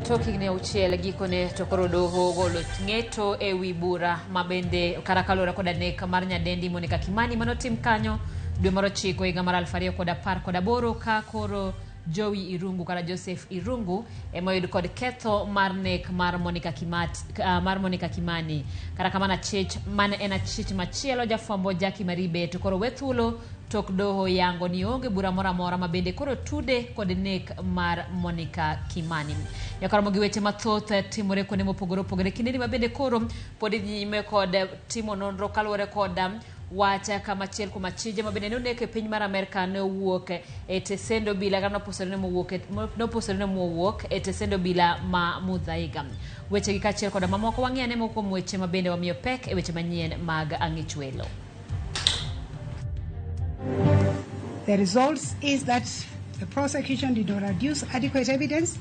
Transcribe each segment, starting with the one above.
Tok higni 6 gikone to koro doho ogolo ng'eto e wi bura ma bende kara kaluwore koda nek mar nyadendi Monica Kimani manotim kanyo dwe mar 9 higa mar 2018 ka koro Jowi Irungu kata Joseph Irungu ema oyud kod ketho mar nek mar Monica mar Monica Kimani. Kata kamano achich mane en achich machielo jafwambo Jackie Maribe to koro we thuolo tok doho yango ni onge bura moro amora ma bende koro tude kod nek mar Monica Kimani. Nyaka romo gi weche mathoth timore kuonde mopogore opogore kindeni ma bende koro pod idhi nyime kod timo nonro kaluwore kod wach kama achiel kuom achije ma bende ne onek e piny mar Amerka ne owuok e tesend obila kata nopusore ne mowuok e tesend obila ma Muthaiga. Weche gi kaachiel koda mamoko wang'i ane moko kuom weche ma bende wamiyo pek e weche manyien mag Ang'ich Welo. The results is that the prosecution did not adduce adequate evidence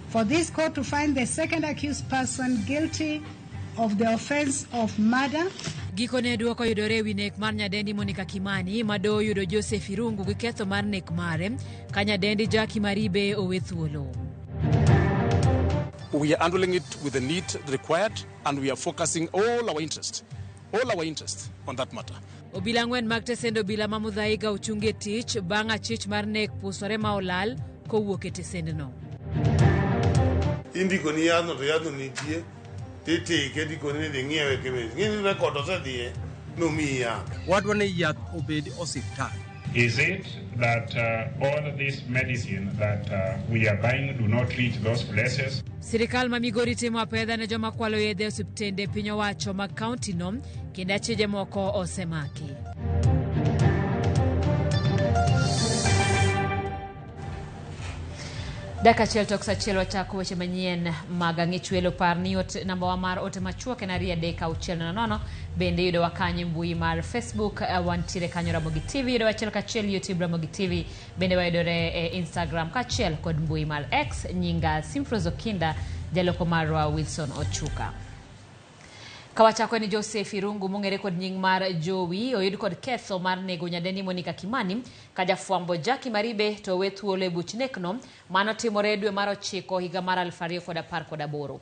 for this court to find the second accused person guilty of the offense of murder. Gikone dwoko yudore e wi nek mar nyadendi Monica Kimani ma doho oyudo Joseph Irungu gi ketho mar nek mare ka nyadendi Jackie Maribe owe thuolo. We are handling it with the need required and we are focusing all our interest on that matter. Obila 4 mag tesend obila ma Muthaiga ochungi e tich bang' achich mar nek pusore ma olal kowuok e tesendno. Indiko ni yadhno to yadhno nitie titike tikoni ni dhi ng'iewe e chemist. Ng'e ni record osedhiye nomiyi yath. Wadwa ni yath obed osiptal. Is it that all this medicine that we are buying do not reach those places? Sirikal ma Migori timo apedha ne joma kwalo yedhe e osiptende piny owacho mag kaunti no kendo achije moko osemaki. Dakika achiel tok saa achiel wachako weche manyien mag Ang'ich Welo. Par ni ot namba wa mar ote machuok en 23600. Bende yudowa kanyo e mbui mar Facebook, wantiere kanyo Ramogi TV, yudowa achiel kachiel YouTube Ramogi TV, bende wayudore e Instagram kaachiel kod mbui mar X. Nyinga Simfros Okinda, jaloko marwa Wilson Ochuka. Kawachako ni Joseph Irungu mong'ere kod nying mar Jowi oyud kod ketho mar nego nyadendi Monica Kimani ka jafwambo Jackie Maribe to owe thuolo e buch nekno mano timore dwe mar 9 higa mar 2018.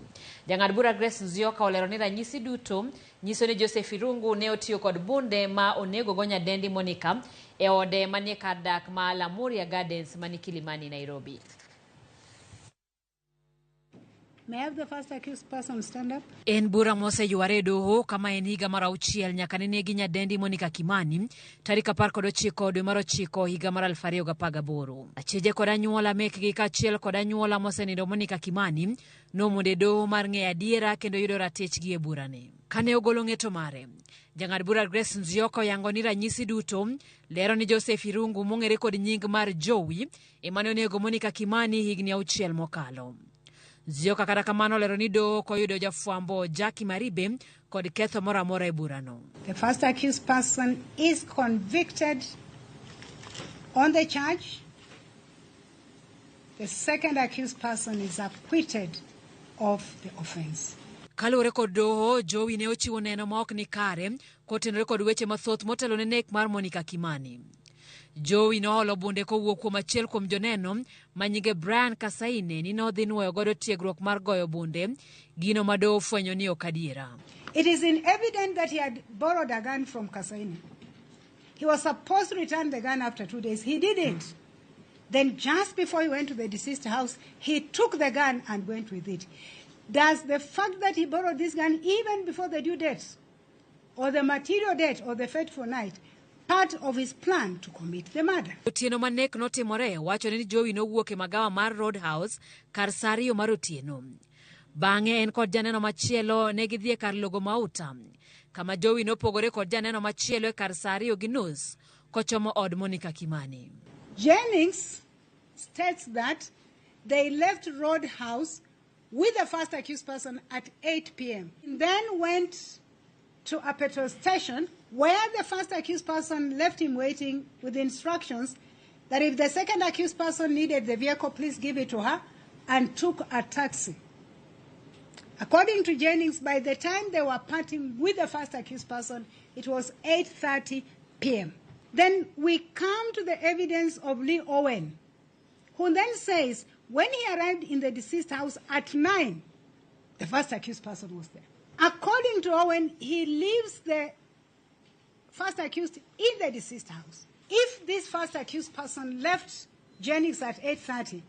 Jang'ad bura Grace Nzioka olero ni ranyisi duto nyiso ni Joseph Irungu ne otiyo kod bunde ma onego go nyadendi Monica e ode manie kar dak ma Lamuria Gardens mani Kilimani, Nairobi. May I have the first accused person stand up? En bura moseyware e doho kama en higa mar 6 nyaka ne negi nyadendi Monica Kimani tarik 19 dwe mar 9 higa mar 2018. Achije kod anyuola mekgi kaachiel kod anyuola mosenindo Monica Kimani nomondo e doho mar ng'eyo adiera kendo yudo ratichgi e burani. Kane ogolo ng'eto mare, jang'ad bura Grace Nzioka oyango ni ranyisi duto lero ni Joseph Irungu mong'ere kod nying mar Jowi ema ne onego Monica Kimani higni 6 mokalo. Nzioka kata kamano olero ni doho ok oyudo jafwambo Jackie Maribe kod ketho moro amora e burano. The first accused person is convicted on the charge. The second accused person is acquitted of the offense. Kaluwore kod doho, Jowi ne ochiwo neno ma ok ni kare kotenore kod weche mathoth motelo ne nek mar Monica Kimani. Jowi noholo bunde kowuok kuom achiel kuom joneno ma nyinge Brian Kasaine ni nodhi nuoyo godo tiegruok mar goyo bunde, gino ma doho ofwenyo ni ok adiera. It is in evident that he had borrowed a gun from Kasaine. He was supposed to return the gun after 2 days. He didn't. Then just before he went to the deceased house, he took the gun and went with it. Does the fact that he borrowed this gun even before the due date, or the material date, or the fateful night, part of his plan to commit the murder? Otieno ma nek notimore, wachore ni Jowi nowuok e magawa mar Roadhouse kar saa 2 mar otieno. Bang'e en kod janeno machielo ne gidhi e kar logo mauta, kama Jowi nopogore kod janeno machielo e kar saa 2:30 kochomo od Monica Kimani. Jennings states that they left Roadhouse with the first accused person at 8 p.m. Then went to a petrol station where the first accused person left him waiting with instructions that if the second accused person needed the vehicle, please give it to her, and took a taxi. According to Jennings, by the time they were parting with the first accused person, it was 8:30 p.m. Then we come to the evidence of Lee Owen, who then says when he arrived in the deceased house at 9, the first accused person was there. According to Owen, he leaves the first accused in the deceased house. If this first accused person left Jennings at 8:30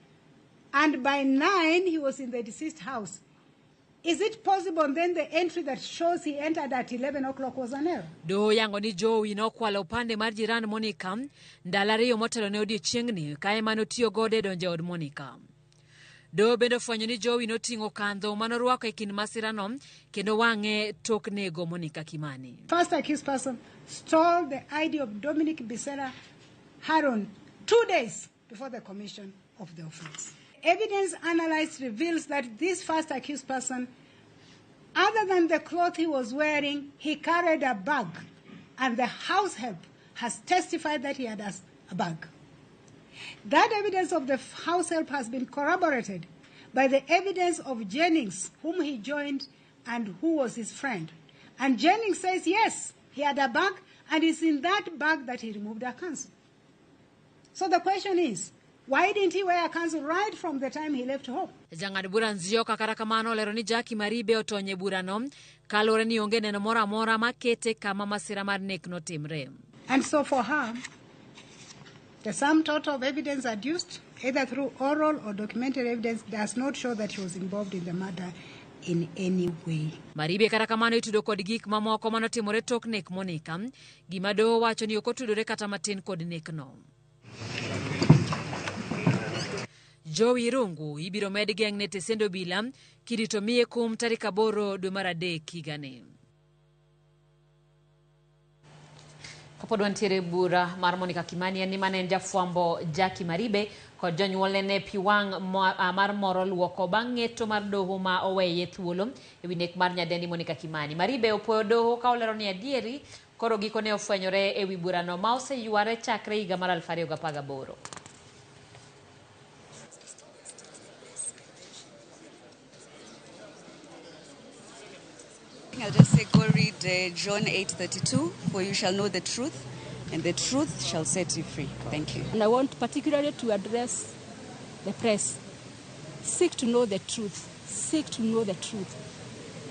and by 9 he was in the deceased house, is it possible then the entry that shows he entered at 11 o'clock was an error? Doho yango ni Jowi nokwalo opande mar jiran Monica ndalo ariyo motelo ne odiechieng'ni kae mane otiyo godo e donjo e od Monica. Doho bende ofwenyo ni Jowi noting'o kandho manorwako e kind masirano kendo wang'e tok nego Monica Kimani. First accused person stole the ID of Dominic Bisera Haron 2 days before the commission of the offense. Evidence analyzed reveals that this first accused person, other than the cloth he was wearing, he carried a bag, and the house help has testified that he had a bag. That evidence of the house help has been corroborated by the evidence of Jennings, whom he joined and who was his friend. And Jennings says, yes, he had a bag, and it's in that bag that he removed a cancel. So the question is, why didn't he wear a cancel right from the time he left home? Jang'ad bura Nzioka kata kamano olero ni Jackie Maribe otony e burano kaluwore ni onge neno moro amora makete kama masira mar nek notimre. And so for her, the sum total of evidence adduced, either through oral or documentary evidence, does not show that she was involved in the murder in any way. Maribe kata kamano itudo kod gik mamoko manotimore tok nek Monica, gima doho wacho ni ok otudore kata matin kod nekno. Jowi Irungu ibiro med geng'ne tesend obila kirito miye kum tarik 8 dwe mar 3 higani. Kapod wantiere bura mar Monica Kimani en ni mane en jafwambo Jackie Maribe kod jonyuolne ne pi wang' mar moro luoko bang' ng'eto mar doho ma oweye thuolo ewi nek mar nyadendi Monica Kimani. Maribe opuoyo doho ka olero ni adieri koro gikone ofwenyore ewi burano ma oseyware chakre higa mar 2018. I'll just say go read John 8:32, for you shall know the truth, and the truth shall set you free. Thank you. And I want particularly to address the press. Seek to know the truth. Seek to know the truth.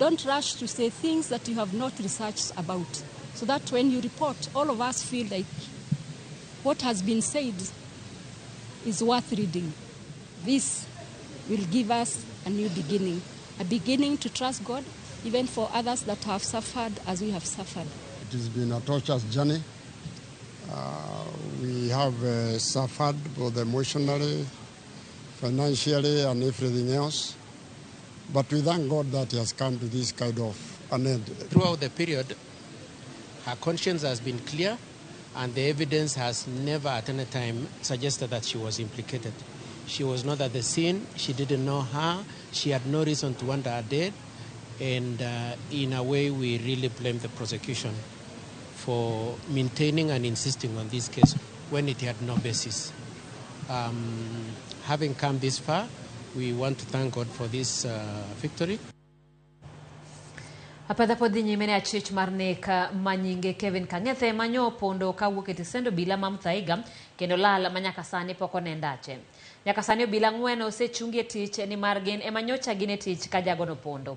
Don't rush to say things that you have not researched about, so that when you report, all of us feel like what has been said is worth reading. This will give us a new beginning, a beginning to trust God, even for others that have suffered as we have suffered. It has been a torturous journey. We have suffered both emotionally, financially, and everything else. But we thank God that he has come to this kind of an end. Throughout the period, her conscience has been clear, and the evidence has never at any time suggested that she was implicated. She was not at the scene. She didn't know her. She had no reason to want her dead. And in a way, we really blame the prosecution for maintaining and insisting on this case when it had no basis. Having come this far, we want to thank God for this victory. Apedha pod dhi nyime ne achich mar nek manyinge Kevin Kang'ethe manyo opondo kawuok e tesend obila ma Muthaiga kendo lal manyaka sani pok one ndache. Nyaka sani obila 4 osechungi e tich nimar gin ema nyocha gin e tich ka jagono pondo.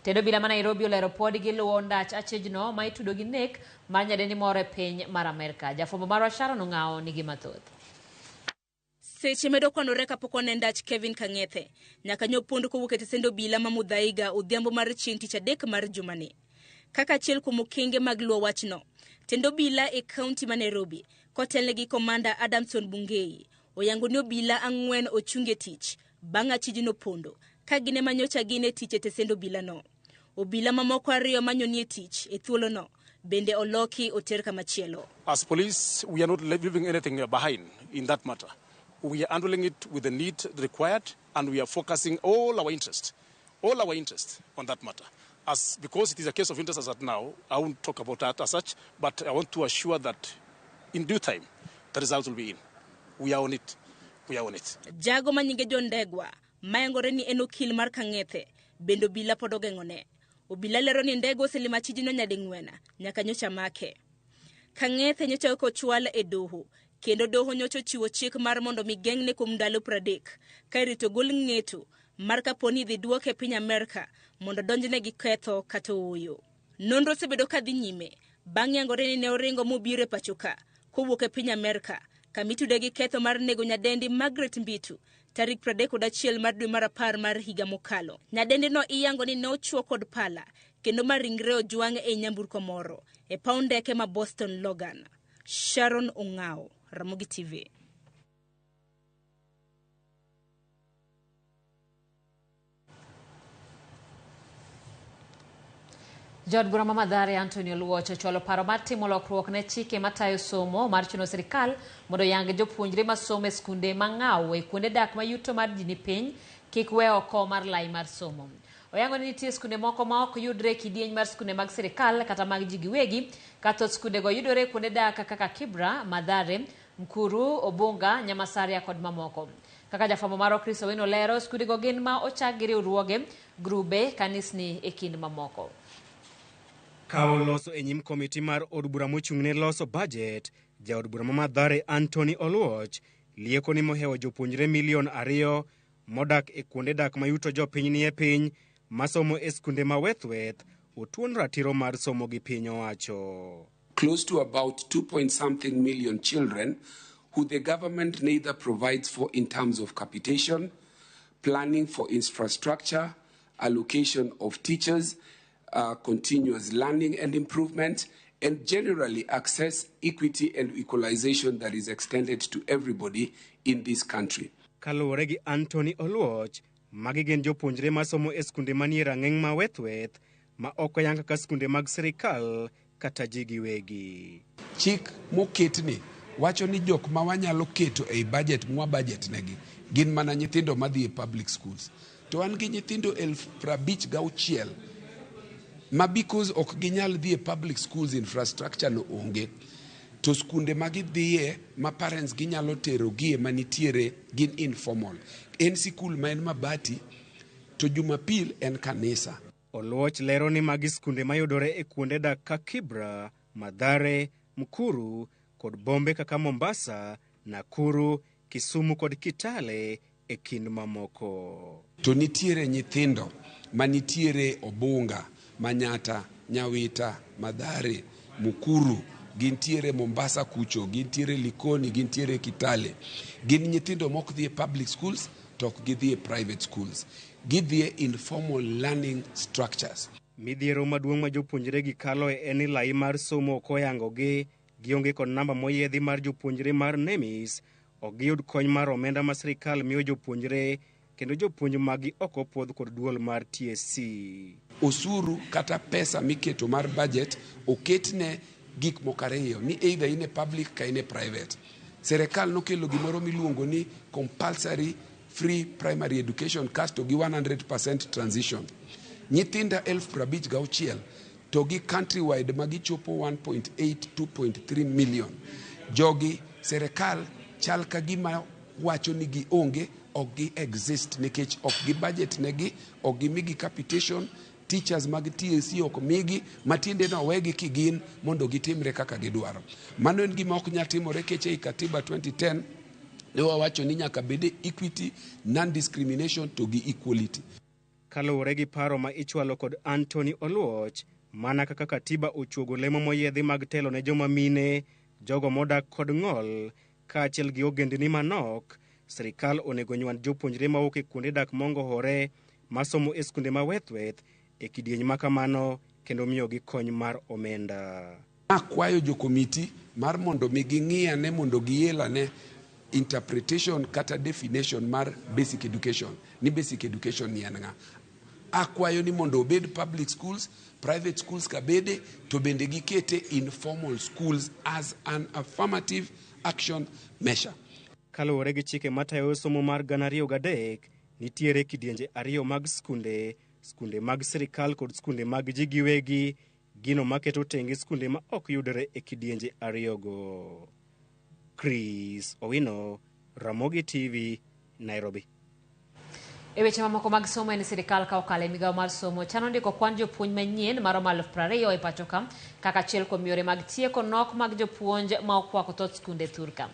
Tend obila ma Nairobi olero pod giluwo ndach achijno ma itudo gi nek mar nyadendi moro e piny mar Amerka. Jafwambo marwa Sharon Ong'awo nigi mathoth. Seche medo kwanore kapok one ndach Kevin Kang'ethe nyaka nyopondo kowuok e tesend obila ma Muthaiga odhiambo mar chieng' tich adek mar jumani. Kaka achiel kuom okenge mag luwo wachno, tend obila e kaunti ma Nairobi kotelne gi komanda Adamson Bungei oyango ni obila 4 ochung e tich bang' achijno pondo ka gin ema nyocha gin e tich e tesend obilano. Obila mamoko 2 manyonie tich e thuolono bende oloki oter kamachielo. As police, we are not leaving anything behind in that matter. We are handling it with the need required, and we are focusing all our interest on that matter. As because it is a case of interest as at now, I won't talk about that as such, but I want to assure that in due time, the results will be in. We are on it. We are on it. Jago manyinge John Ndegwa, mayangore ni en okil mar Kang'ethe, bende obila pod ogeng'one. Obila lero ni Ndegwa oselimo achijno nyading'wen nyaka nyocha make. Kang'ethe nyocha ok ochwal e doho Kendo doho nyocha ochiwo chik mar mondo mi geng'ne kuom ndalo 30 ka irito gol ng'eto mar kapo ni idhi duoke e piny Amerka mondo donjne gi ketho kata ooyo. Nonro osebedo ka dhi nyime bang' yangore ni ne oringo mobiro e pacho ka kowuok e piny Amerka kama itude gi ketho mar nego nyadendi Margaret Mbitu tarik 31 mar dwe mar 10 mar higa mokalo. Nyadendi no iyango ni ne ochwo kod pala kendo ma ringre ojwang' e nyamburko moro e paw ndeke ma Boston Logan. Sharon Ong'ao, Ramogi TV. Jaod bura ma Mathare Anthony Oluoch ochwalo paro mar timo lokruok ne chike matayo somo mar chuno sirikal mondo oyang jopuonjre masomo e skunde mang'aw e kuonde dak ma yuto mar ji ni piny kik we oko mar lai mar somo. Oyango ni nitie skunde moko ma ok yudre e kidieny mar skunde mag sirikal kata mag ji giwegi ka thoth skundego yudore e kuonde dak kaka Kibra, Mathare, Mkuru, Obunga, Nyamasaria kod mamoko. Kaka jafwambo marwa Chris Owino lero, skundego gin ma ochak gi riwruoge, grube, kanisni e kind mamoko. Ka oloso e nyim komiti mar od bura mochung' ne loso bajet, jaod bura ma Mathare Anthony Oluoch lieko ni mohewo jopuonjre milion 2 modak e kuonde dak ma yuto jopiny nie piny masomo e skunde ma weth-weth otuon ratiro mar somo gi piny owacho. Close to about 2 point something million children who the government neither provides for in terms of capitation, planning for infrastructure, allocation of teachers, continuous learning and improvement, and generally access, equity and equalization that is extended to everybody in this country. Kaluwore gi Anthony Oluoch, magi gin jopuonjre masomo e skunde manie rang'eng' ma weth-weth ma ok oyang kaka skunde mag sirikal kata ji giwegi. Chik moketni wacho ni jok ma wanyalo keto ei budget mwa budget negi gin mana nyithindo madhi e public schools. To wan gi nyithindo 56,000 ma because ok ginyal dhi e public schools, infrastructure no onge, to skunde ma gidhiye ma parents ginyalo terogie manitiere gin informal. En sikul ma en mabati to Jumapil en kanisa. Oluoch lero ni magi skunde mayudore e kuonde dak ka Kibra, Mathare, Mukuru kod bombe kaka Mombasa, Nakuru, Kisumu kod Kitale e kind mamoko. To nitiere nyithindo manitiere Obunga, Manyata, Nyawita, Mathare, Mukuru, gintiere Mombasa kucho, gintiere Likoni, gintiere Kitale. Gin nyithindo mok dhi e public schools to ok gidhi e private schools. Gidhi e informal learning structures. Midhiero maduong' ma jopuonjre gi kaloe en ni lai mar somo ok oyangogi, gionge kod namba moyiedhi mar jopuonjre mar NEMIS, ok giyud kony mar omenda ma sirikal miyo jopuonjre, kendo jopuonj maggi ok opuodh kod duol mar TSC. Osuru kata pesa miketo mar budget oketne gik moko ariyo ni either in e public ka in e private. Serikal nokelo gimoro miluongo ni compulsory free primary education kasto gi 100% transition. Nyithinda 56,000 to gi countrywide magichopo 1.8 2.3 million. Jogi serikal chal ka gima wacho ni gionge, ok gi exist nikech ok gi budget negi, ok gimigi capitation, teachers mag TSC ok migi, matiende no owegi kigin mondo gitimre kaka gidwaro. Mano en gima ok nyal timore kech ei katiba 2010 ne wawacho ni nyaka bede equity, non-discrimination to gi equality. Kaluwore gi paro ma ichwalo kod Anthony Oluoch, mana kaka katiba ochuogo lemo moyiedhi mag telo ne joma mine, jogo modak kod ng'ol, kaachiel gi ogendni manok, sirikal onego nywand jopuonjre mawuok e kuonde dak mongohore masomo e skunde ma weth-weth e kidieny ma kamano kendo miyogi kony mar omenda. Akwayo jokomiti mar mondo mi ging'i ane mondo giel ane interpretation kata definition mar basic education ni basic education ni en ng'a. Akwayo ni mondo obed public schools, private schools ka bede, to bende gikete informal schools as an affirmative action measure. Kaluwore gi chike matayo somo mar 2003, nitiere kidienje ariyo mag skunde, skunde mag sirikal kod skunde mag ji giwegi, gino maketo tenge skunde ma ok yudore e kidienje ariyogo. Chris Owino, Ramogi TV, Nairobi. E weche mamoko mag somo en sirikal ka okalo e migawo mar somo chano ndiko kwan jopuonj manyien maromo 20,000 e pacho ka kaka achiel kuom yore mag tieko nok mag jopuonj ma okwako thoth skunde thurka.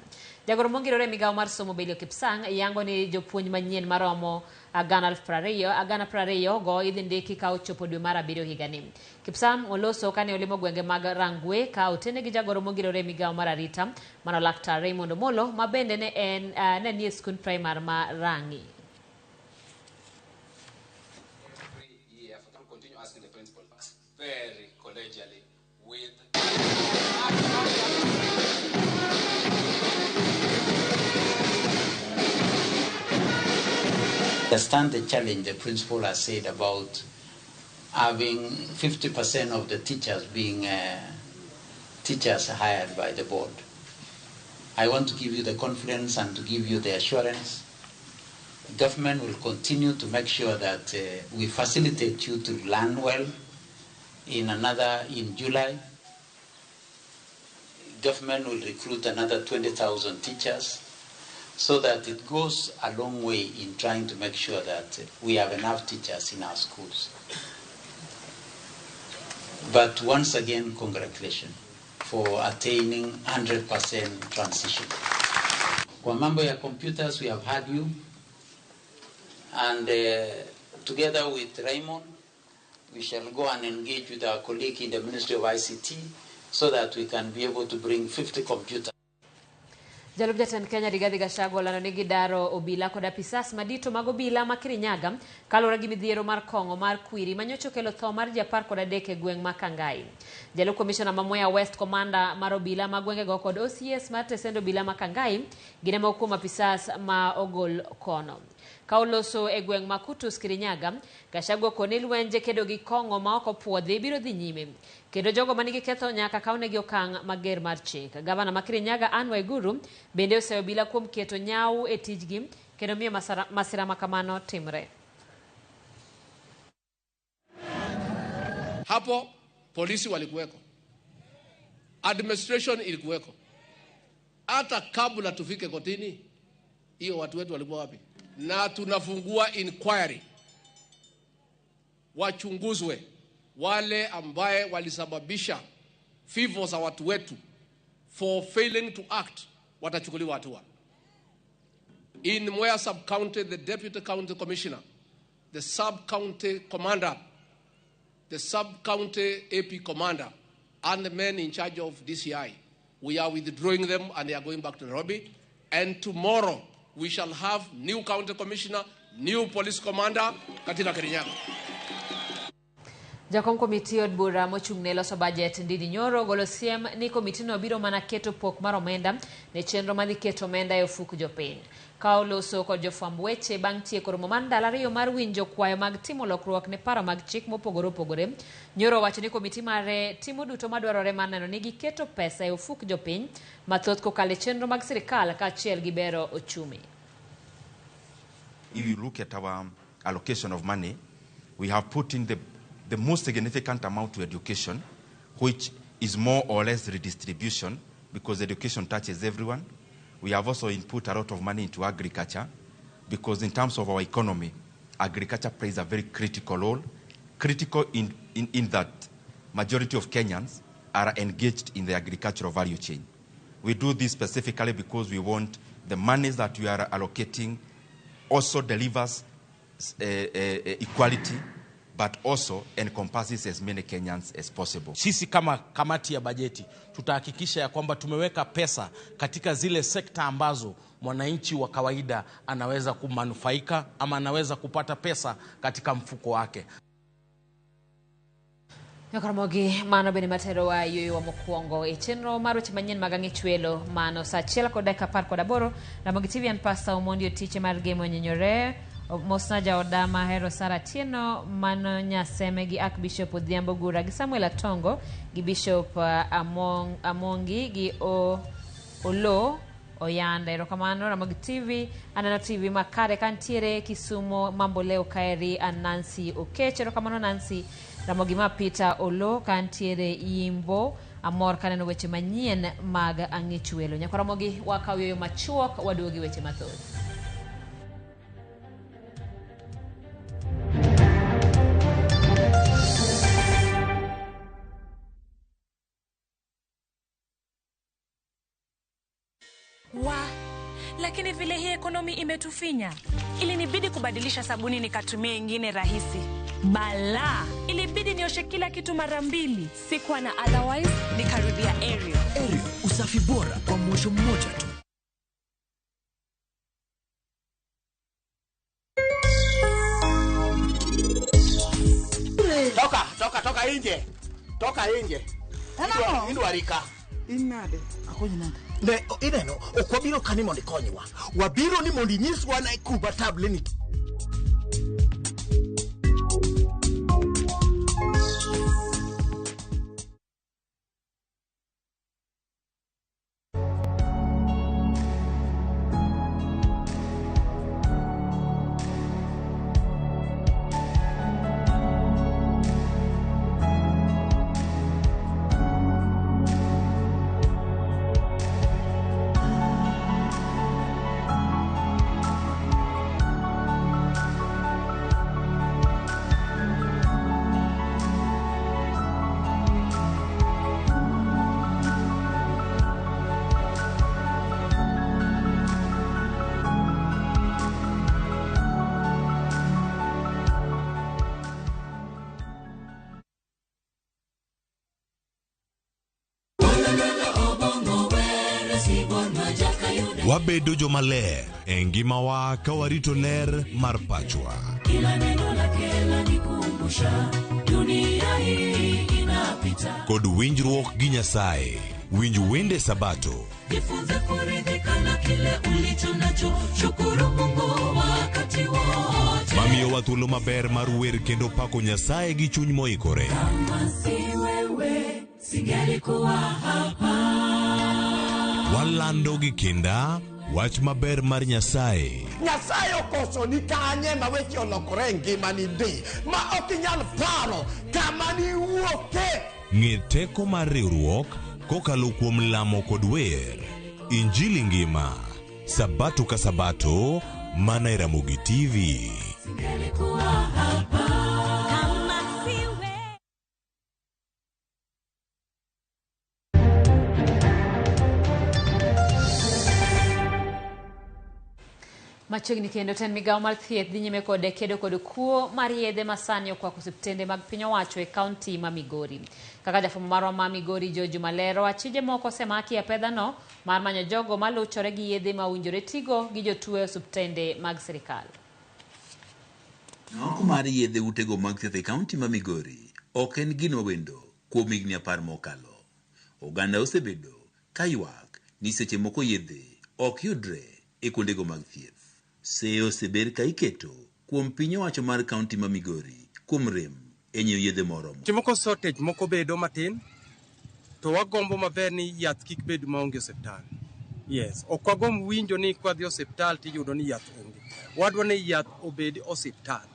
Jagoro mongirore e migawo mar somo Belio Kipsang yango ni jopuonj manyien maromo 20,020 go idhi ndiki ka ochopo dwe mar 7 higani. Kipsang oloso kane olimo gwenge mag Rangwe ka otene gi jagoro mongirore e migawo mar arita mano Laktar Raymond Omolo ma bende ne en ne nie skund primar ma Rang'i. Very collegially with Understand the challenge the principal has said about having 50% of the teachers being teachers hired by the board. I want to give you the confidence and to give you the assurance. The government will continue to make sure that we facilitate you to learn well. In July, government will recruit another 20,000 teachers so that it goes a long way in trying to make sure that we have enough teachers in our schools. But once again, congratulations for attaining 100% transition. Kwa mambo ya computers, we have had you, and together with Raymond, we shall go and engage with our colleague in the Ministry of ICT so that we can be able to bring 50 computers. Jalup jatend Kenya Rigathi Gachagua olando ni gidaro obila kod apisas madito mag obila ma Kirinyaga kaluwore gi midhiero mar kong'o mar kwiri manyocha okelo tho mar ji 13 e gweng' ma Kangai. Jalup komishona ma Mwea West, komanda mar obila ma gwengego kod OCS mar tesend obila ma Kangai gin ema kuom apisas ma ogol kono. Ka oloso e gweng' ma Kutus Kirinyaga, Gachagua okone lwenje kedo gi kong'o ma ok opuodhi biro dhi nyime. Kendo jogo manigi ketho nyaka kawnegi okang' mager mar chik. Gavana ma Kirinyaga Anne Waiguru bende oseyo obila kuom keto nyau e tijgi kendo miyo masira ma kamano timre. Hapo polisi walikuweko, administration ilikuweko. Hata kabla tufike kotini, hiyo watu wetu walikuwa wapi? Na tunafungua inquiry, wachunguzwe wale ambaye walisababisha vifo za watu wetu for failing to act, watachukuliwa hatua. In Mwea sub-county, the deputy county commissioner, the sub-county commander, the sub-county AP commander, and the men in charge of DCI, we are withdrawing them and they are going back to Nairobi. And tomorrow we shall have new county commissioner, new police commander katika Kirinyaga. Jakom komiti od bura mochung' ne loso budget Ndindi Nyoro ogolo siem ni komitino biro mana keto pok mar omenda ne chenro madhi keto omenda e ofuk jopiny. Ka oloso kod jofwamb weche bang' tieko romo mar ndalo 2 mar winjo kwayo mag timo lokruok ne paro mag chik mopogore opogore, Nyoro owacho ni komiti mare timo duto madwarore mar neno ni giketo pesa e ofuk jopiny mathoth kokalo e chenro mag sirikal kaachiel gi bero ochumi. If you look at our allocation of money, we have put in the most significant amount to education, which is more or less redistribution because education touches everyone. We have also input a lot of money into agriculture because in terms of our economy, agriculture plays a very critical role, critical in that majority of Kenyans are engaged in the agricultural value chain. We do this specifically because we want the monies that we are allocating also delivers equality, but also encompasses as many Kenyans as possible. Sisi kama kamati ya bajeti tutahakikisha ya kwamba tumeweka pesa katika zile sekta ambazo mwananchi wa kawaida anaweza kumanufaika ama anaweza kupata pesa katika mfuko wake. Nyakaramogi mano bende matero wa yueyo mokwongo e chenro mar weche manyien mag ang'echwelo mano saa 1:18. Ramogi TV an Pastor Omondi Otiche mar Gemo Nyenyore Mosna jaoda mahero Sara Tieno mano Nyaseme gi Archbishop Odhiambo Gura gi Samuel Atongo gi Bishop Amongi gi Olo Oyanda. Erokamano Ramogi TV, aneno TV makare kantiere Kisumo Mambo Leo Kaeri an Nancy Okech. Erokamano Nancy. Ramogi ma Peter Olo kantiere Yimbo amor kaneno weche manyien mag ang'echwelo. Nyako Ramogi wakaw yoyo machuok waduogi weche mathoth. Huoni vile hii ekonomi imetufinya? Ilinibidi kubadilisha sabuni nikatumia ingine rahisi. Bala, ilibidi nioshe kila kitu mara mbili. Sikuwa na otherwise, nikarudia Ariel. Ariel, usafi bora kwa mwosho mmoja tu. Toka, toka, toka nje. Toka nje. Indwarika. Inade, akonyi nade. Ne, ineno, ok wabiro ka ni mondo ikonywa. Wabiro ni mondo inyiswa na kuma table ni. Wabedo jomaler e ngimawa ka warito ler mar pachwa. Kila neno lake lanikumbusha dunia hii inapita. Kod winjruok gi Nyasaye. Winj wende Sabato. Jifunze kuridhika na kile ulicho nacho, shukuru Mungu wakati wote. Mamiyowa thuolo maber mar wer kendo pako Nyasaye gi chuny moikore. Kama si wewe singelikuwa hapa. Walando gi kinda wach maber mar Nyasaye. Nyasaye okoso ni kanye ma weche olokore e ngimani ndi ma ok inyal paro kama niwuoke. Ng'e teko mar riwruok kokalo kuom lamo kod wer. Injili ngima, Sabato ka Sabato, mana e Ramogi TV. Singelikuwa hapa. Kama si wewe. Machiegni kendo ten migawo mar thieth dhi nyime kod kedo kod kuo mar yedhe masani okwako osiptende mag piny owacho e kaunti ma Migori. Kaka jafwambo marwa ma Migori George Malero, achije moko osemaki e apedhano mar manyo jogo maluchore gi yedhe ma owinjore tigo gi jotuo e osiptende mag sirikal. Nok mar yedhe utego mag thieth e kaunti ma Migori ok en gino wendo kuom higni 10 mokalo. Oganda osebedo ka ywak ni seche moko yedhe ok yudre e kuondego mag thieth. Seyo oseber ka iketo kuom piny owacho mar kaunti ma Migori kuom rem e nyiewo yedhe moromo. Seche moko shortage moko bedo matin, to wagombo maber ni yath kik bed maonge osiptal. Yes, ok wagomb winjo ni kwadhi osiptal tiyudo ni yath onge. Wadwa ni yath obed osiptal.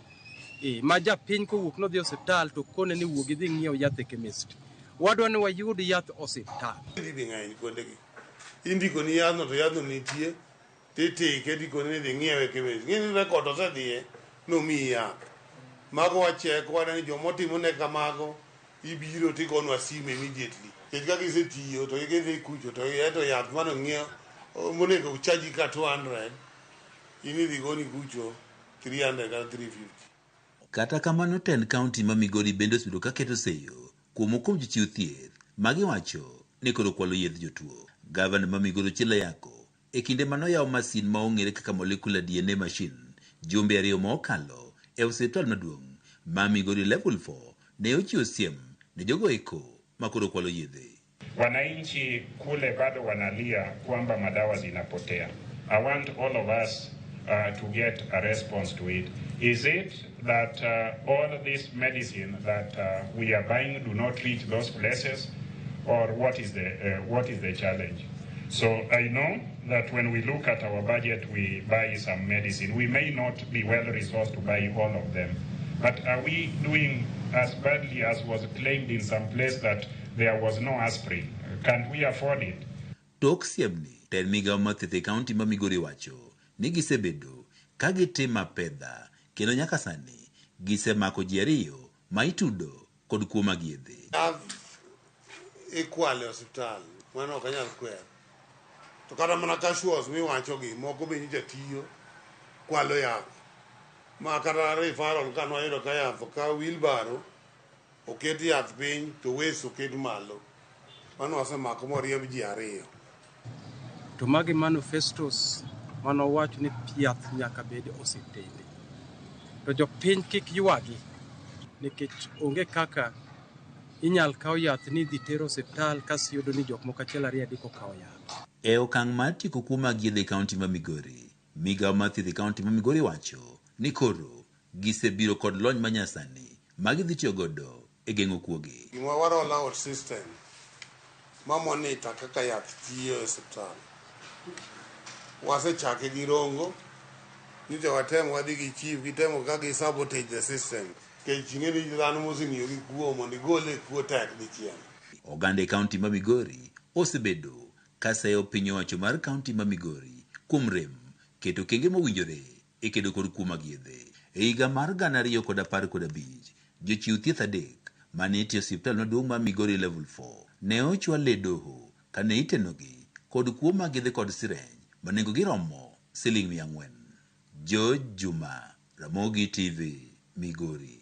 Ma japiny kowuok nodhi osiptal to kone ni wuog idhi ng'iew yath e chemist. Wadwa ni wayud yath osiptal. Idhi ng'eny kuondegi. Indiko ni yadhno to yadhno nitie. Titike ndikoni ni dhi ng'iewe e chemist. Ng'e ni record osedhiye nomiyi yath. Mago wacheko wadwa ni jomotimo ne kamago ibiro tigonwa simu immediately. Nikech kaka isetiyo to idhi kucho to eto yath mano ng'iew monego chaji ka 200 in idhi goni kucho 300 kata 350. Kata kamano tend kaunti ma Migori bende osebedo ka keto seyo kuom kuom jochiw thieth magiwacho ni koro kwalo yedh jotuo. Gavana ma Migori Ochieng Ayako e kinde manoyawo masin ma ong'ere kaka molecular DNA machine jumbe 2 ma okalo e osiptal maduong' ma Migori Level 4 ne ochiwo siem ne jogo eko makoro kwalo yedhe. Wananchi kule bado wanalia kwamba madawa zinapotea. I want all of us to get a response to it. Is it that all this medicine that we are buying do not reach those places, or what is the challenge? So I know that when we look at our budget, we buy some medicine. We may not be well resourced to buy all of them, but are we doing as badly as was claimed in some place that there was no aspirin? Can we afford it? Tok siemni, tend migawo mar thieth e kaunti ma Migori wacho ni gisebedo ka gitimo apedha kendo nyaka sani gisemako ji 2 ma itudo kod kuo mag yedhe. Yath ikwalo e osiptal, mano ok anyal kwero. To kata mana casuals miwacho gi moko be nyocha tiyo kwalo yath. Ma kata referral ka nwayudo ka yath ka wheelbarrow oket yath piny to waste oket malo. Mano wasemako moriemb ji ariyo. To magi manifestos manowacho ni yath nyaka bed e osiptende. To jopiny kik ywagi nikech onge kaka inyal kaw yath ni idhi ter osiptal kasto iyudo ni jok moko achiel ariyo adek okawo yath. E okang' mar tieko kuo mag yedhe e kaunti ma Migori, migao mar thieth e kaunti ma Migori wacho ni koro gisebiro kod lony manyasani ma gidhi tiyo godo e geng'o kuogi. Gima wa roll out system ma monitor kaka yath tiyo e osiptal. Wasechake gi Rongo, nyocha watem wadhi gi chief gitemo ka gi sabotage the system. Nikech ing'e ni dhano moseng'iyo gi kuo mondo igole e kuo tek dichiel. Oganda e kaunti ma Migori osebedo ka seyo piny owacho mar kaunti ma Migori kuom rem keto okenge mowinjore e kedo kod kuo mag yedhe. E higa mar 2015, jochiw thieth adek mane tiyo e osiptal maduong' mar Migori Level 4 ne ochwal e doho kane itenogi kod kuo mag yedhe kod sireny ma nengogi romo siling 400. George Juma, Ramogi TV, Migori.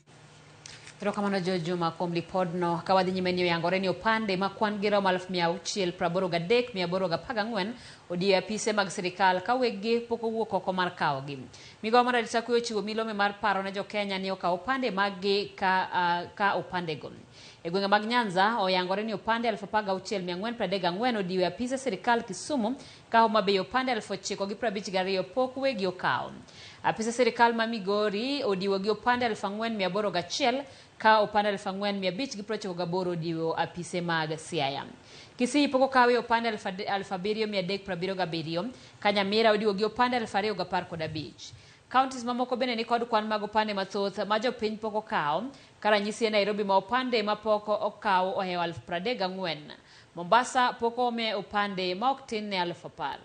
Erokamano George Juma kuom lipodno. Ka wadhi nyime ni oyangore ni opande ma kwan gi romo 683,814 odiyo e apise mag sirikal ka weggi pok owuok oko mar kawogi. Migawo mar arita kwe ochiwo milome mar paro ne jokenya ni okaw opande maggi ka opandego. E gwenge mag Nyanza oyangore ni opande 16,434 odiyo e apise sirikal Kisumu ka Homa Bay opande 9,052 pok wegi okawo. Apise sirikal ma Migori odiwo gi opande 4,801 ka opande 4,598 odiwo apise mag Siaya. Kisii pok okawe opande 7,377 ka Nyamira odiwo gi opande 2,015. Counties mamoko bende ni kod kwan mag opande mathoth ma jopiny pok okawo, ka ranyisi e Nairobi ma opande ma pok okaw ohewo 34,000. Mombasa pok ome opande ma ok tin ne 10,000.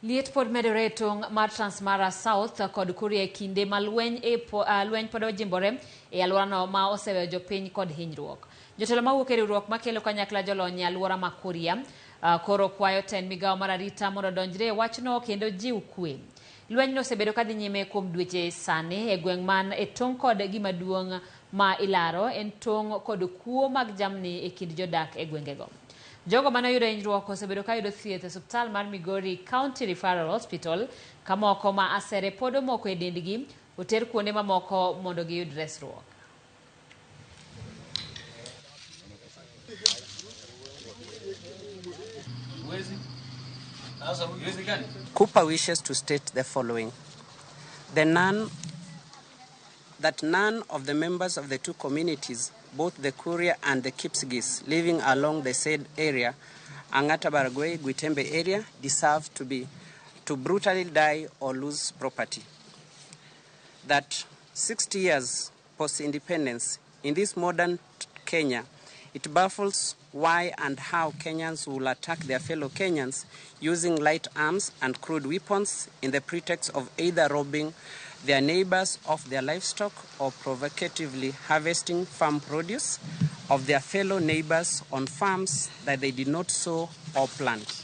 Liet pod medore e tong' mar Transmara South kod Kuria e kinde ma lweny pod ojimbore e alworano ma oseweyo jopiny kod hinyruok. Jotelo mawuok e riwruok makelo kanyakla jolony e alwora ma Kuria koro kwayo tend migawo mar arita mondo odonjre e wachno kendo jiw kwe. Lwenyno osebedo kadhi nyime kuom dweche sani e gweng' man e tong' kod gima duong' ma ilaro en tong' kod kuo mag jamni e kind jodak e gwengego. Jogo mane oyudo hinyruok osebedo ka yudo thieth e osiptal mar Migori County Referral Hospital, ka moko ma asere pod omoko e dendgi oter kuonde mamoko mondo giyud resruok. Cooper wishes to state the following. That none of the members of the two communities, both the Kuria and the Kipsigis, living along the said area, Angata Baragoi, Gwitembe area, deserve to brutally die or lose property. That 60 years post-independence, in this modern Kenya, it baffles why and how Kenyans will attack their fellow Kenyans using light arms and crude weapons in the pretext of either robbing their neighbors of their livestock or provocatively harvesting farm produce of their fellow neighbors on farms that they did not sow or plant.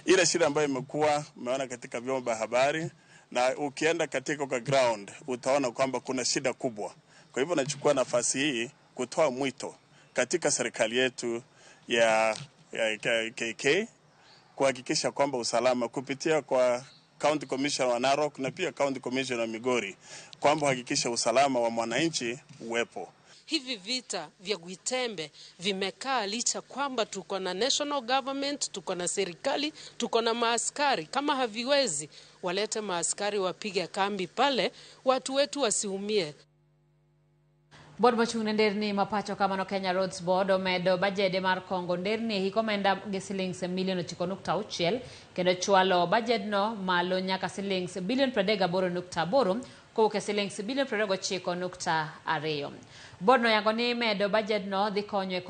Ile shida ambayo imekuwa umeona katika vyombo vya habari na ukienda katika kwa ground utaona kwamba kuna shida kubwa. Kwa hivyo nachukua nafasi hii kutoa mwito katika serikali yetu ya KK kuhakikisha kwamba usalama kupitia kwa County Commissioner wa Narok na pia County Commissioner wa Migori kwamba hakikisha usalama wa mwananchi uwepo. Hivi vita vya Gwitembe vimekaa licha kwamba tuko na national government, tuko na serikali, tuko na maaskari. Kama haviwezi, walete maaskari wapige kambi pale, watu wetu wasiumie. Board mochung' ne nderni ma pacho kamano Kenya Roads Board omedo bajede mar kongo nderni hik omenda gi silings milion 9.6 kendo chwalo bajedno malo nyaka silings bilion 38.8 kowuok e silings bilion 29.2. Board no yango ni medo bajet no dhi konyo e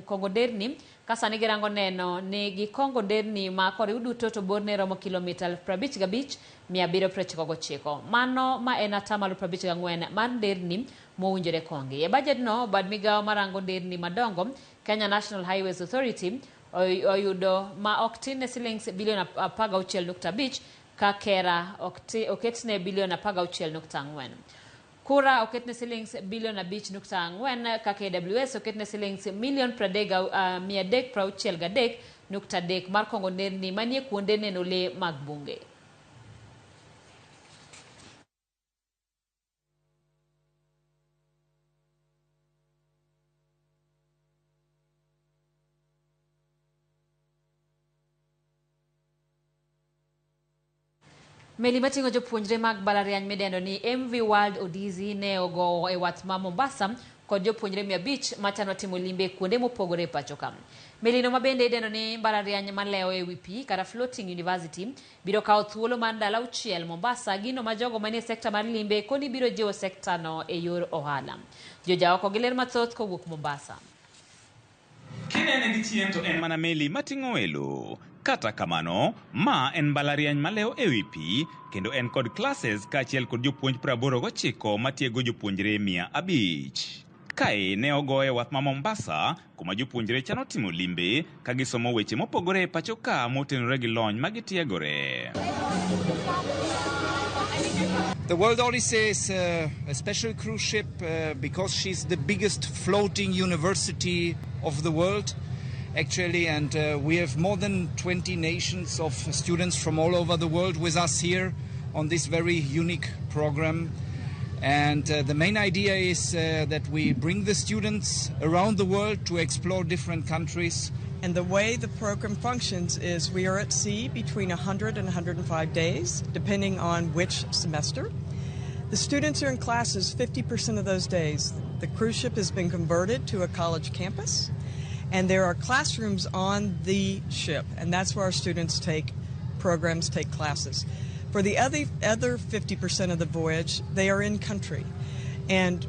kongo nderni ka sani girango neno ni gikongo nderni ma koriw duto to borne romo kilomita 55,799. Mano ma en atamalo 54 mar nderni mowinjore kongi. E bajet no, bad migawo marango nderni madongo Kenya National Highways Authority oyudo ma ok tin ne silings bilion 16.5 ka KeRRA oketne bilion 16.4. Kura oketne silings bilion 5.4 ka KWS oketne silings milion 363.3 mar kongo nderni manie kuonde neno lee mag bunge. Meli mating'o jopuonjre mag mbalariany midendo ni MV World Odyssey ne ogowo e wath ma Mombasa kod jopuonjre 500 machano timo limbe kuonde mopogore e pacho ka. Melino ma bende idendo ni mbalariany malewo e wi pi kata Floating University biro kawo thuolo mar ndalo 6 Mombasa, gino ma jogo manie sekta mar limbe koni biro jiwo sekta no e yor ohala. Jojaoko gi ler mathoth kowuok Mombasa. Kinene gi chien to en mana meli mating'o welo. Kata kamano, ma en mbalariany malewo e wi pi kendo en kod classes kaachiel kod jopuonj 89 matiego jopuonjre 500. Kae ne ogoye wath ma Mombasa kuma jopuonjre chano timo limbe ka gisomo weche mopogore e pacho ka motenore gi lony ma gitiegore. The World Odyssey is a special cruise ship because she's the biggest floating university of the world, actually, and we have more than 20 nations of students from all over the world with us here on this very unique program. And the main idea is that we bring the students around the world to explore different countries. And the way the program functions is we are at sea between 100 and 105 days, depending on which semester. The students are in classes 50% of those days. The cruise ship has been converted to a college campus, and there are classrooms on the ship, and that's where our students take programs, take classes. For the other 50% of the voyage, they are in country. And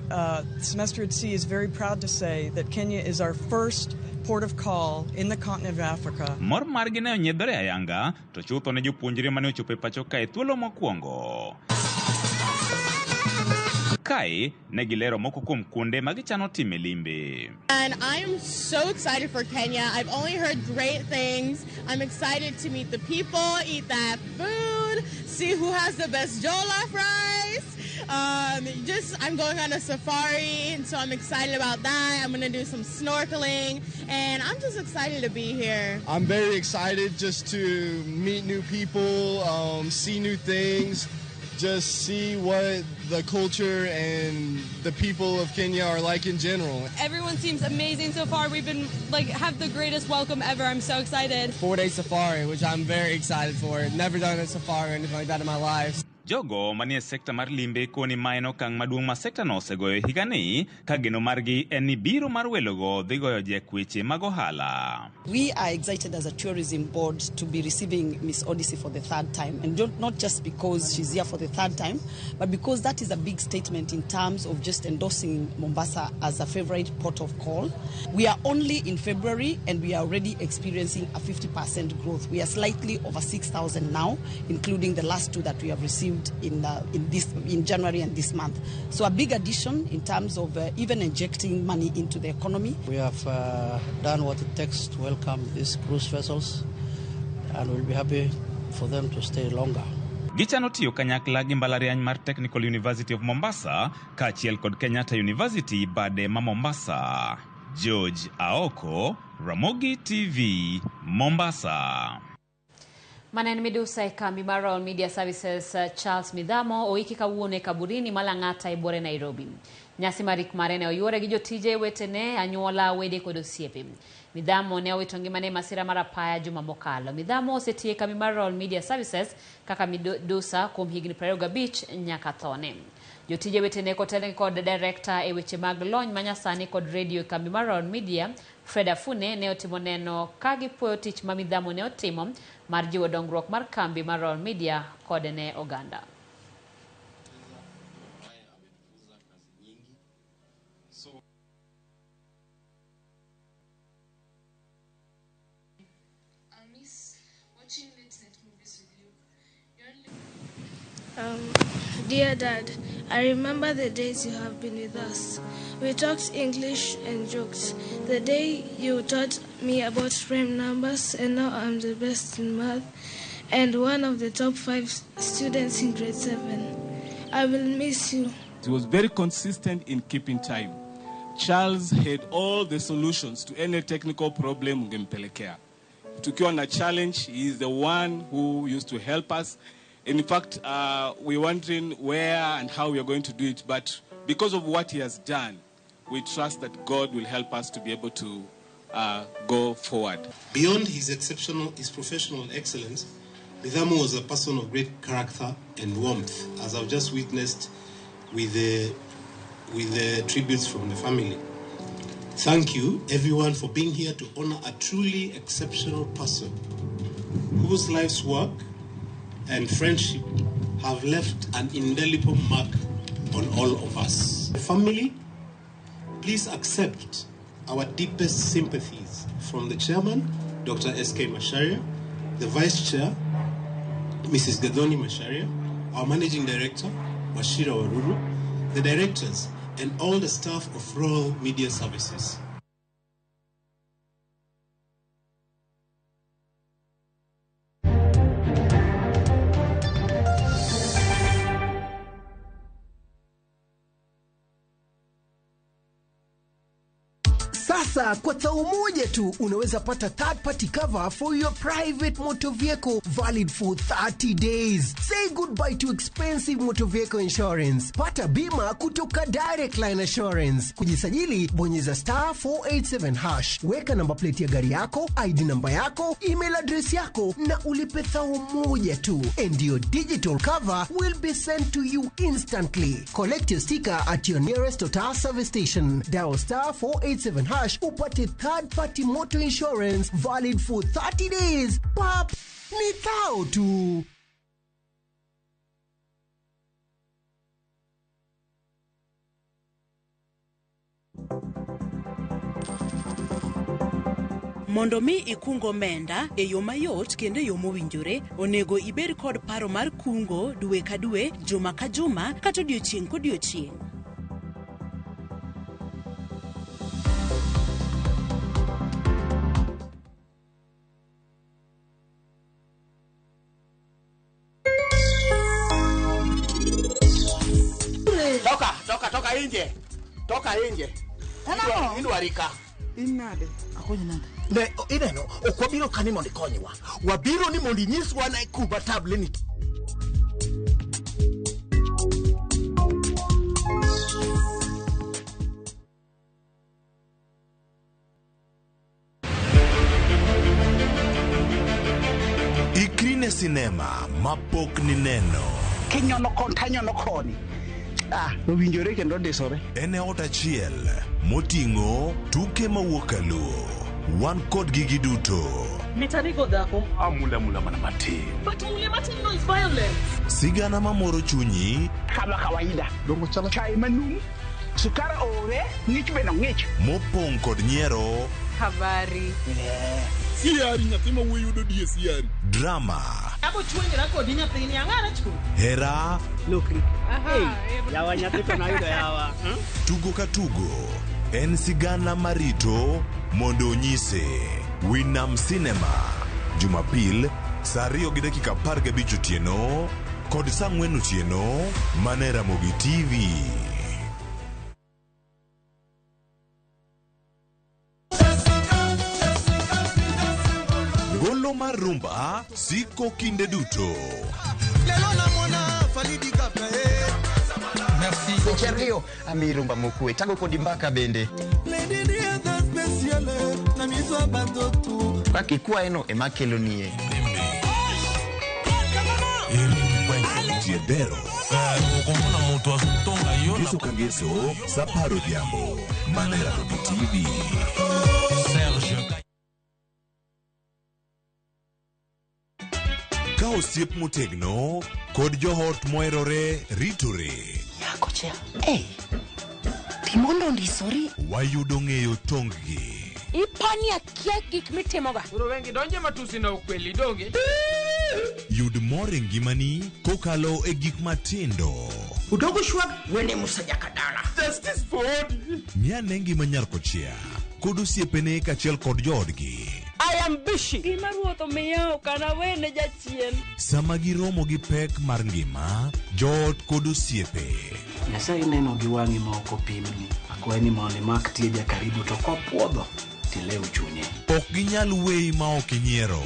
Semester at Sea is very proud to say that Kenya is our first port of call in the continent of Africa. Mor margi ne onyiedhore ayanga to chutho ne jopuonjre mane ochopo e pacho kae thuolo mokwongo. Kae ne gilero moko kuom kuonde ma gichano time limbe. And I am so excited for Kenya. I've only heard great things. I'm excited to meet the people, eat that food, see who has the best jollof rice. I'm going on a safari, and so I'm excited about that. I'm going to do some snorkeling, and I'm just excited to be here. I'm very excited just to meet new people, see new things, just see what the culture and the people of Kenya are like in general. Everyone seems amazing so far. We've been have the greatest welcome ever. I'm so excited. 4-day safari, which I'm very excited for. Never done a safari or anything like that in my life. Jogo manie sekta mar limbe koni ma en okang' maduong' ma sekta no osegoyo higani ka geno margi en ni biro mar welogo dhi goyo jek weche mag ohala. We are excited as a tourism board to be receiving Miss Odyssey for the third time, and not just because she's here for the third time, but because that is a big statement in terms of just endorsing Mombasa as a favorite port of call. We are only in February and we are already experiencing a 50% growth. We are slightly over 6,000 now, including the last two that we have received in January and this month. So a big addition in terms of even injecting money into the economy. We have done what it takes to welcome these cruise vessels, and we'll be happy for them to stay longer. Gichano tiyo kanyakla gi mbalariany mar Technical University of Mombasa kaachiel kod Kenyatta University bade ma Mombasa. George Aoko, Ramogi TV, Mombasa. Mana en midusa e kambi mar Royal Media Services Charles Midhamo oiki kawuono e kaburini ma Lang'ata e buore Nairobi. Nyasi mar ik mare ne oyuore gi jotije wetene, anyuola, wede kod osiepe. Midhamo ne owito ngimane e masira mar apaya juma mokalo. Midhamo osetiyo e kambi mar Royal Media Services kaka midusa kuom higni 25 nyaka thone. Jotije wetene kotelnegi kod director e weche mag lony manyasani kod radio e kambi mar Royal Media Fred Afune ne otimo neno ka gipuoyo tich ma Midhamo ne otimo mar jiwo dongruok mar kambi mar Royal Media kod ne oganda. So I'll miss watching late night movies with you. You're only Dear Dad, I remember the days you have been with us. We talked English and joked. The day you taught me about prime numbers, and now I'm the best in math and one of the top 5 students in grade 7. I will miss you. He was very consistent in keeping time. Charles had all the solutions to any technical problem ungempelekea. Tukiwa na challenge, he is the one who used to help us. In fact, we're wondering where and how we are going to do it, but because of what he has done, we trust that God will help us to be able to go forward. Beyond his professional excellence, Mithamo was a person of great character and warmth, as I've just witnessed with the tributes from the family. Thank you, everyone, for being here to honor a truly exceptional person whose life's work and friendship have left an indelible mark on all of us. The family, please accept our deepest sympathies from the chairman, Dr. S.K. Macharia, the vice chair, Mrs. Gadoni Macharia, our managing director, Wachira Waruru, the directors, and all the staff of Royal Media Services. Sasa kwa thao moja tu unaweza pata third party cover for your private motor vehicle valid for 30 days. Say goodbye to expensive motor vehicle insurance. Pata bima kutoka Direct Line Assurance. Kujisajili, bonyeza star 487 hash. Weka namba plate ya gari yako, ID namba yako, email address yako na ulipe thao moja tu. And your digital cover will be sent to you instantly. Collect your sticker at your nearest Total service station. Dial star 487 hash upate third party motor insurance valid for 30 days. Pap, ni thao tu. Mondo mi ikung omenda e yo mayot kendo e yo mowinjore, onego ibed kod paro mar kungo dwe ka dwe, juma ka juma, kata odiochieng' kodiochieng'. Toka, toka, toka nje. Toka nje. Idwarika. Inade. Akonyi nade. Ne, ineno, ok wabiro ka ni mondo ikonywa. Wabiro ni mondo inyiswa na kuma table ni. Ikri ne sinema mapok nineno. Kinyono kon tanyono koni. Ah, owinjore kendo disore. En e ot achiel moting'o tuke mawuok kaluo. Wan kodgi giduto. Mitanigo dhako. Amula mula mana matin. But mule matin no is violence. Sigana mamoro chunyi. Kama kawaida. Dongo chala chai manum. Sukara ore, ng'ich be no ng'ich. Mopong' kod nyiero. Habari. Siari nyathi ma wuoyi yudo die siari. Drama. Abo chuonyra kodi nyathini ang'ara chu. Hera. Lokri. Hey, yawa nyathi to nayudo yawa. Tugo ka tugo. En sigana marito mondo onyise. Winam Cinema. Jumapil, saa 2:15 otieno kod saa 4 otieno mana e Ramogi TV. Golo mar rumba siko kinde duto. Merci. Seche ami rumba mokwe tango kodi mbaka bende. Kaka ikwaeno ema kelonie. Jiebero. Ngeso ka ngeso sa 10 odhiambo mana e Ramogi TV. Ka osiep motegno kod joot moherore ritore. Nyako cha. Hey. Pi mondo ondisore. Wayudo ng'eyo tonggi. Ipani akia gik mitimoga. Koro wengi donje matusi na ukweli donge. Yud mor e ngimani kokalo e gik matindo. Udogo shwag wene Musa Jakadala. Justice for Odi. Ng'ane ngima nyar kochia kod osiepene kaachiel kod joodgi. I am busy. Gima ruoth omiya ok anawene jachien. Sama giromo gi pek mar ngima, joot kod osiepe. Nyasaye neno gi wang'i ma ok opimni. Akwayi ni mondo imak tieja karibu to kopuodho tilew chunye. Ok ginyal weyi ma ok inyiero.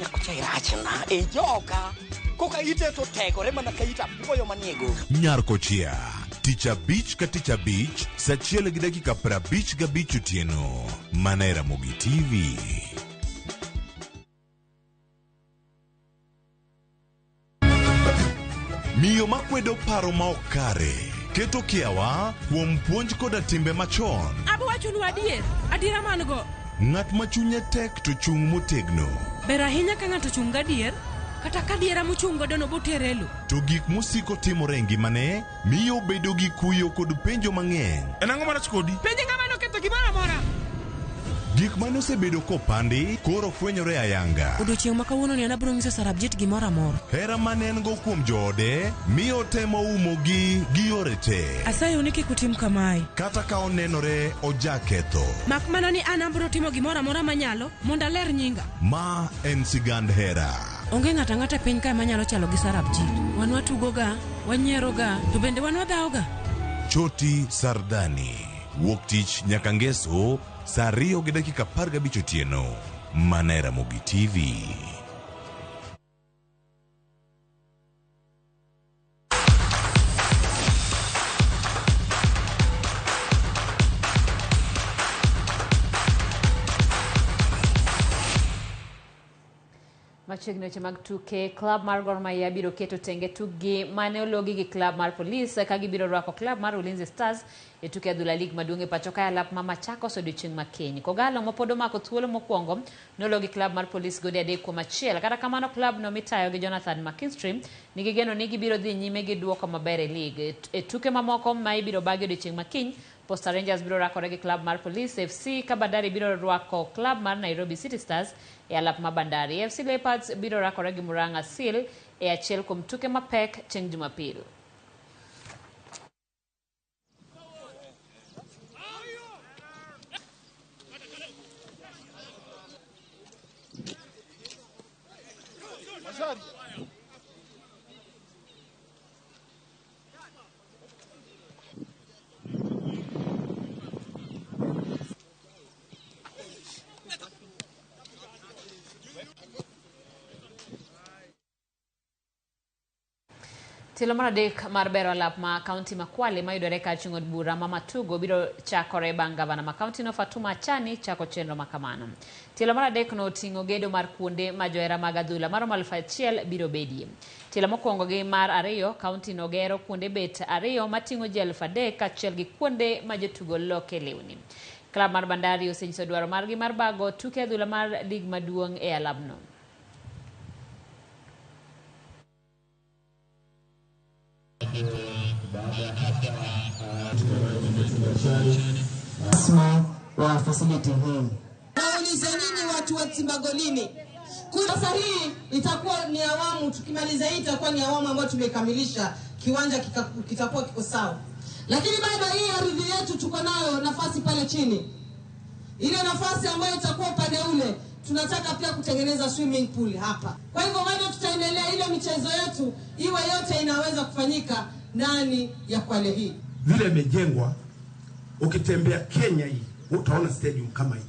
Nyakocha irachna e joka. Koka ite to tegore mana ka it apuoyo manie go. Nyar Kochia, tich abich ka tich abich, saa achiel gi dakika 55 otieno, mana e Ramogi TV. Miyo makwedo paro ma ok kare, keto kiawa kuom puonj koda timbe machon. Abo wachonu adier, adiera man go. Ng'at ma chunye tek to chung' motegno. Ber ahinya ka ng'ato ochung' gadier, kata ka adiera mochung' godo no botere e lo. To gik mosiko timore e ngimane miyo obedo gi kuyo kod penjo mang'eny. En ang'o marach kodi? Penje ng'ama noketho gimoro amora. Gik mane osebedo kopandi koro fwenyore ayanga. Odiochieng' ma kawuono ni an abiro nyiso Sarabjit gimoro amora. Hera mane en go kuom joode miyo otemo umogi gi yore te. Asayou ni kik utim kamae. Kata ka onenore ojaketho. Mak mana ni an abiro timo gimoro amora manyalo mondo aler nyinga. Ma en sigand hera. Onge ng'ato ang'ata e piny kae manyalo chalo gi Sarabjit. Wan watugoga, wanyieroga, to bende wan wadhawoga. Choti Sardani. Wuok tich nyaka ngeso saa 2:15 otieno. Mana e Ramogi TV. Machiegni weche mag tuke, klab mar Gor Mahia biro keto tenge tukgi mane ologi gi klab mar Police ka gibiro rwako klab mar Ulinzi Stars e tuke adhula lig maduong' e pacho ka e alap ma Machakos odiochieng' ma kiny. Kogalo ma pod omako thuolo mokwongo nologi klab mar Police gonde 3-1. Kata kamano klab no mitayo gi Jonathan McKinstry nigi geno ni gibiro dhi nyime gi duoko maber e lig. E tuke mamoko ma ibiro bagi odiochieng' ma kiny, Posta Rangers biro rakore gi klab mar Police FC ka Bandari biro rwako klab mar Nairobi City Stars e alap ma Bandari. FC Leopards biro rakore gi Murang'a Seal e achiel kuom tuke mapek chieng' Jumapil. Tielo mar adek mar bero alap ma kaunti ma Kwale mayudore kar chung' od bura ma Matugo biro chakore bang' gavana ma kaunti no Fatuma Achani chako chenro ma kamano. Tielo mar adek no oting'o gedo mar kuonde ma johera mag adhula maromo 1000 biro bedie. Tielo mokwongo gi mar ariyo, kaunti no gero kuonde bet ariyo mating'o ji 3000 kaachiel gi kuonde ma jotugo loke lewni. Klab mar Bandari osenyiso dwaro margi mar bago tuke adhula mar lig maduong' e alabno. Rasmi wa facility hii. Nauliza nyinyi watu wa Timbagolini. Sasa hii itakuwa ni awamu, tukimaliza hii itakuwa ni awamu ambayo tumekamilisha, kiwanja kitakuwa kiko sawa. Lakini bado hii ardhi yetu tuko nayo nafasi pale chini. Ile nafasi ambayo itakuwa upande ule, tunataka pia kutengeneza swimming pool hapa. Kwa hivyo bado tutaendelea ile michezo yetu iwe yote inaweza kufanyika ndani ya Kwale hii. Vile imejengwa, ukitembea Kenya hii utaona stadium kama hii.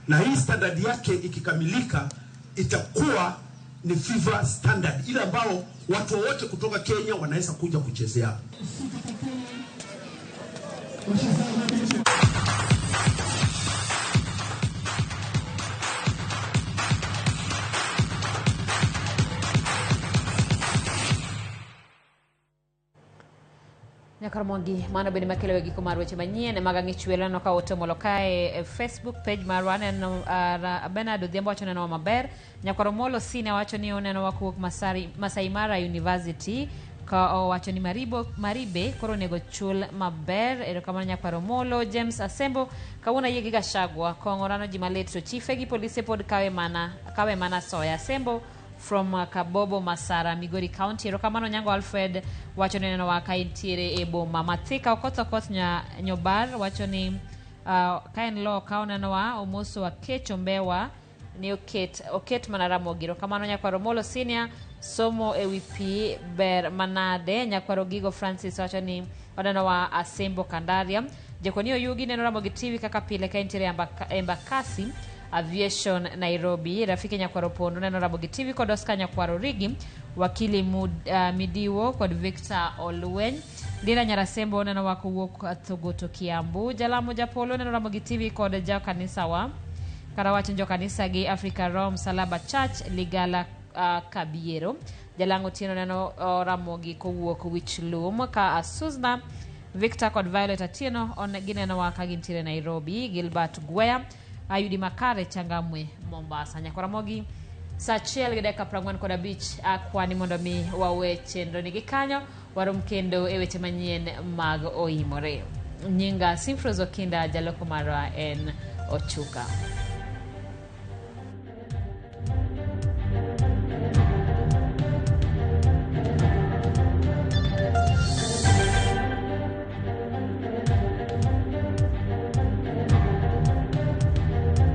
Na hii standard yake ikikamilika itakuwa ni FIFA standard ile ambao watu wote kutoka Kenya wanaweza kuja kuchezea hapa. Nyakar Mwangi, mano bende makelo e giko mar weche manyien mag Ang'ich Welo. Aneno ka otomolo kae e Facebook page marwa. Aneno Bernard Odhiambo wacho nenowa maber. Nyakwar Omolo Sine wacho ni onenowa kowuok Masai Mara University. Ka owacho ni Maribo, Maribe koro onego chul maber. Erokamano nyakwar Omolo. James Asembo kawuono ayie gi Gachagua. Kong'o rano ji malit to chife gi polise pod kawe mana, kawe mana soya. Asembo from Kabobo Masara, Migori County. Erokamano Nyango Alfred wacho ni nenowa ka intiere e boma ma Thika. Okoth Okoth Nyobar wacho ni ka en loka onenowa omoso Akecho Mbewa ni oket, oket mana Ramogi. Erokamano nyakwar Omolo Senior somo e wi pi ber manade. Nyakwar Ogigo Francis wacho ni onenowa Asembo Kandaria. Jekoni Oyugi neno Ramogi TV kaka pile ka intiere Embakasi Aviation Nairobi. Rafiki Nyakwar Opondo neno Ramogi TV kod Oscar Nyakwar Origi, Wakili Midiwo kod Victor Olweny. Dira Nyarasembo neno wa kowuok Thogoto Kiambu. Jalamo Japolo neno Ramogi TV kod ja kanisa wa kata wacho jo kanisa gi Africa Rome Salaba Church Ligala Kabiero. Jalango Tieno neno Ramogi kowuok Wich Lum ka Asusna Victor kod Violet Atieno on gineno wa ka gintiere Nairobi. Gilbert Gwea Ayudi Makare Changamwe Mombasa. Nyakwa Ramogi saa 1:45 akwani mondo mi wawe chenro ni gi kanyo warom kendo e weche manyien mag oimore. Nyinga Simfros Okinda, jaloko marwa en Ochuka.